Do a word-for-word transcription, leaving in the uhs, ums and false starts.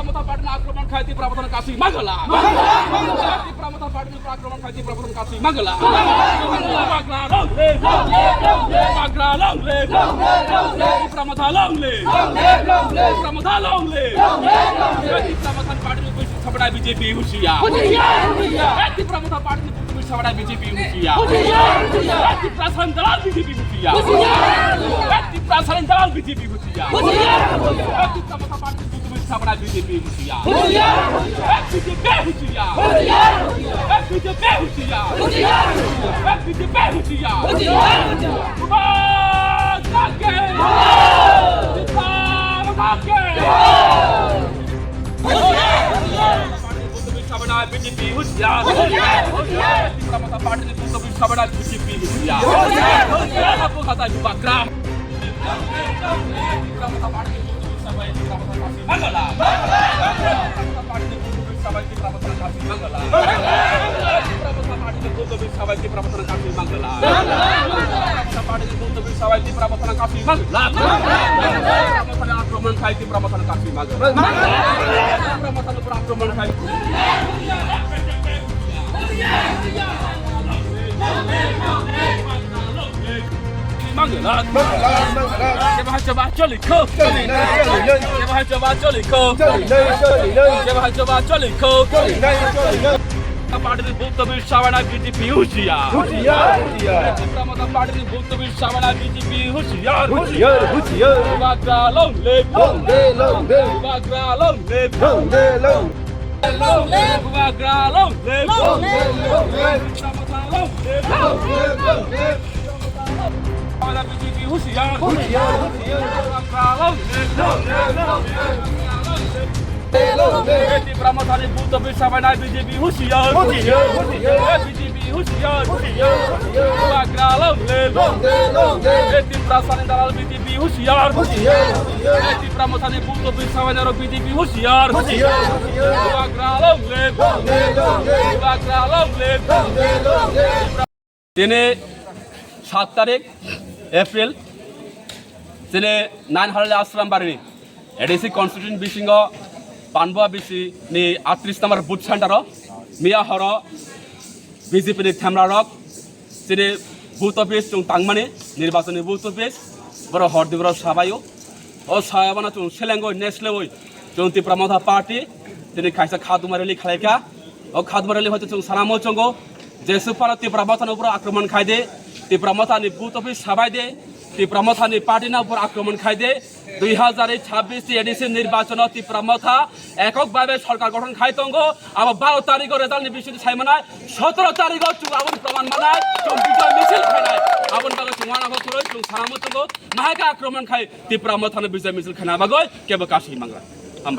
Tipra Motha Party ni akromon khai Tipra Motha no kasui mangala. Tipra Motha Party ni akromon khai Tipra Motha no kasui mangala. Bubagra long live. Bubagra long live. Tipra Motha long live. Tipra Motha long live. Tipra Motha Party ni bubagra sabda B J P husiar. Tipra Motha Party ni bubagra sabda B J P husiar. Tipra Motha Party ni bubagra sabda B J P husiar. Tipra Motha Party ni bubagra sabda B J P husiar. B J P husiar. B J P husiar. B J P husiar. Bubagra ke. Tipra Motha ke. Party ni bubagra sabda B J P husiar. Tipra Motha Party ni bubagra sabda B J P husiar. Aku kata Bubagra. Mangala. Mangala, mangala. Jeba jeba choli ko. Choli nai, choli nai. Jeba jeba choli ko. Choli nai, choli nai. Jeba jeba choli ko. Choli nai, choli nai. Party ni bubagra sabda B J P husiar. Husiar, husiar. Tipra Motha Party ni bubagra sabda B J P husiar. Husiar, husiar. Bubagra long live. Long live, long live. Bubagra long live. Long live, long live. Long live. Bubagra long live. Long live, long live. Tipra Motha long live. Long live, long live. Tipra Motha B J P husiar. Husiar, husiar. Bubagra long live. Long live, long live. Long live. Tipra Motha ni bubagra sabda B J P husiar. Husiar, husiar. B J P husiar. Husiar, husiar. Bubagra long live. Long live, long live. Tipra Motha ni dalal B J P husiar. Husiar, husiar. Tipra Motha ni bubagra sabda B J P husiar. Husiar, husiar. Bubagra long live. Long live, long live. Bubagra long live. Long live, long live. Tini sat tarik April, tini Nainhalali Ashram Bari ni A D C constituency bisingo Panbua B C ni atris number booth center o miya horo B J P ni themra rok tini booth office chung tangmani, nirbachon ni booth office, boro hor di boro sabaio. O sabaino chung selengoi, neslengoi, chung Tipra Motha Party tini kaisa khaduma rally khalaikha. O khaduma rally hoite chung sanamo chongo, jesuk phano Tipra Motha no boro akromon khaide, Tipra Motha ni booth office sabaide, Tipra Motha ni party no boro akromon khaide. Dui hazar chabbish ni A D C nirbachono Tipra Motha ekok bhabe sorkar gothon khai tongo. Abo baro tarikh o result ni bising sai manai, sotoro tarikh o chung aboni proman manai, chung bijoy misil khainai. Aboni bagwi chung uanabo khuroi chung sanamo chongo, mahai khe akromon khai Tipra Motha no bijoy misil khaina bagwi kebo kasui mangla.